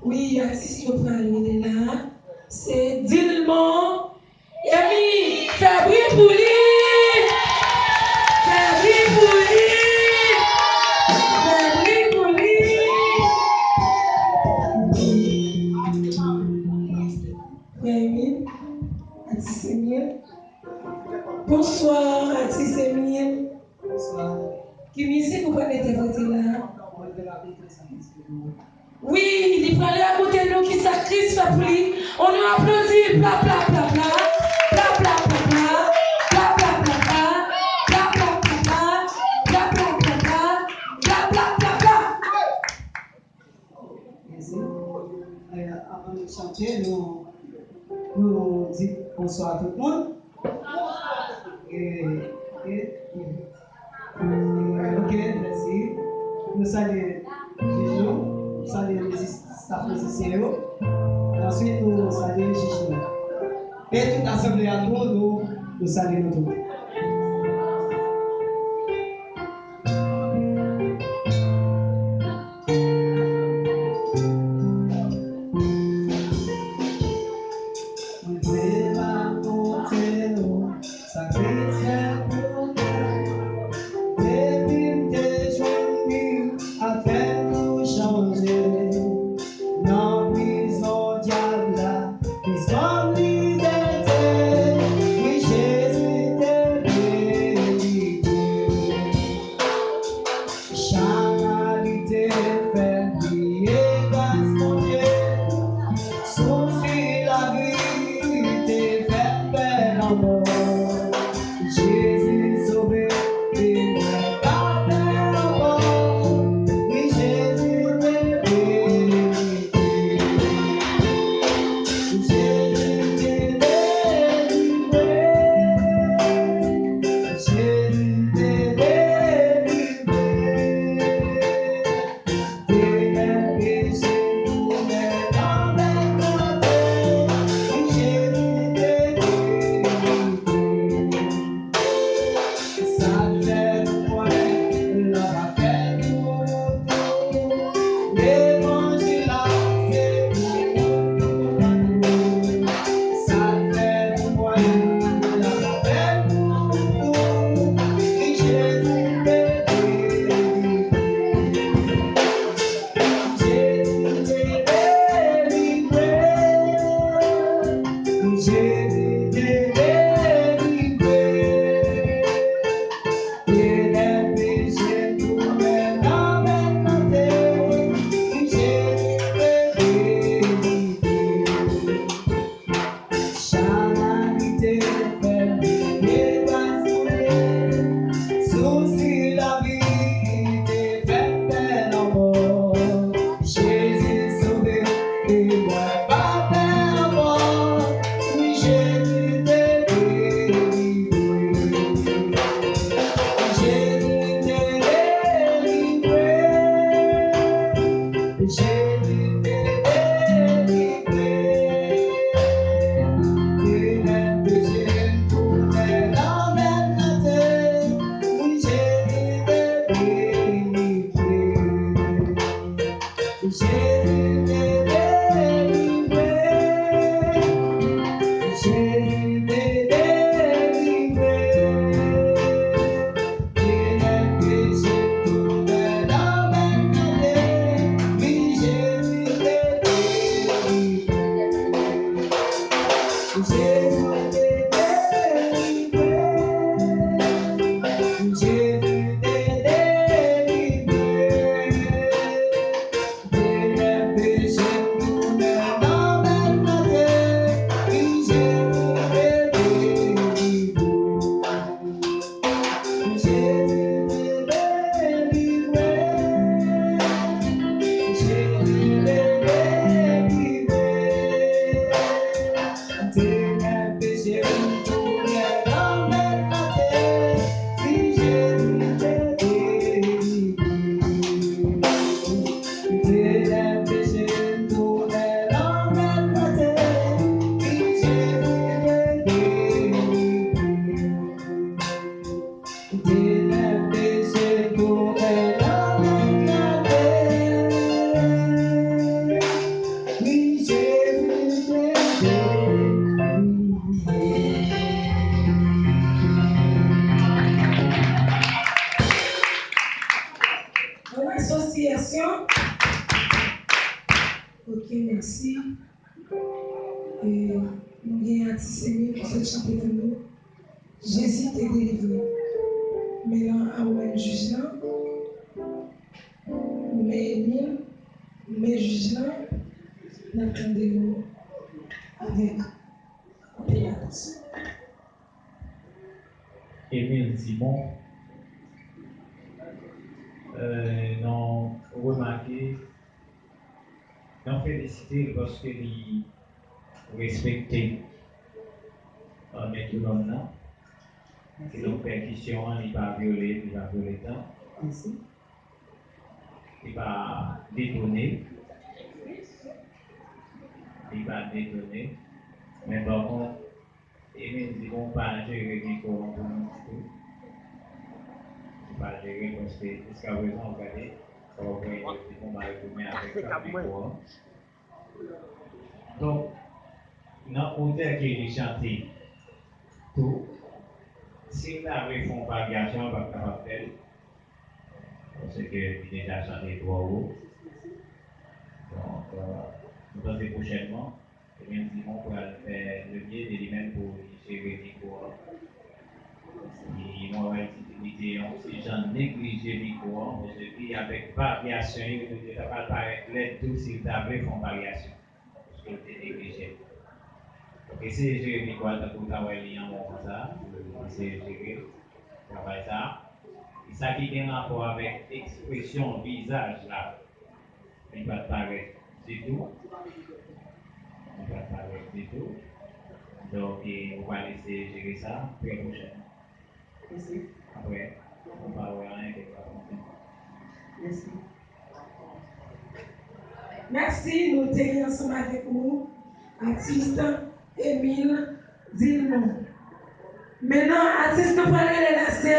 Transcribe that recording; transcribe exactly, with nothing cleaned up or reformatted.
Wi, atis nou pral rele la, se Dilmon Emi. Fè bri pou li! Fè bri pou li! Fè bri pou li! Frè Emil, atis Emil. Bonswa, atis Emil. Ki mizik ou pral entèprete la? Wi, li pral rakonte nou kisa Kris fè pou li. On nou aplodi, pla, pla, pla, pla. Pla, pla, pla, pla. Pla, pla, pla, pla. Pla, pla, pla, pla. Pla, pla, pla, pla. Pla, pla, pla, pla. Mèsi. Eh, avan nou chante, nou, nou di bonswa a tout moun. Eh, eh, eh. Ok, mèsi. Nou salye jij nou, nou salye misis-, staf mizisyen yo. Answit, nou salye jij nou. E tout asanble a tou, nou, nou salye nou tout. Mwen vle rakonte w sa Kris fè pou mwen. Depi m te jwenn li, afè m tou chanje. Nan prizon dyab la, Kris ban m libète. Wi, Jezi te Asosyasyon. Ok, mèsi. E, nou gen atis Emil ki sot chante pou nou. Jezi te delivre m. Men nan a ou menm jij lan, men Emil, men jij lan, n ap tande nou avèk anpil atansyon. Emil Simon, euh, nou remake, nou felisite l paske li respekte euh, metwonòm nan. Kidonk pèkisyon an, li pa vyole, li pa vyole tan. Li pa detone. Li pa detone. Men pa kont, Emil di bon pa jere mikwo an pou nou ditou. Li pa jere paske jiskaprezan w gade, sa w wè yo di bon pa retounen avèk mikwo an. Donk, nan otè ke li chante tou, si l ta vle fè yon varyasyon, l p ap kapab fè l. Paske li deja chante twò wo. Donk, euh, nou panse pwochènman, Emil Simon pral fè le mye de li menm pou li jere mikwo an. Li, mwen wè li, li te yon ti jan neglije mikwo an, paske li avèk varyasyon yo, yo ta pral parèt lèd tou si l ta vle fè yon varyasyon. Paske l te neglije l. Donk, eseye jere mikwo a tankou w ta wè li anwo konsa, eseye jere travay sa a. E sa ki gen rapò avèk ekspresyon vizaj la, li pa t parèt ditou. Li pa t parèt ditou. Donk, e, ou pral eseye jere sa trè pwochènman. Apre, ou pa wè anyen kèk pa panse. Mèsi, nou te gen ansanm avèk nou atis Emil Dilmon. Mentnan, atis nou pral rele la se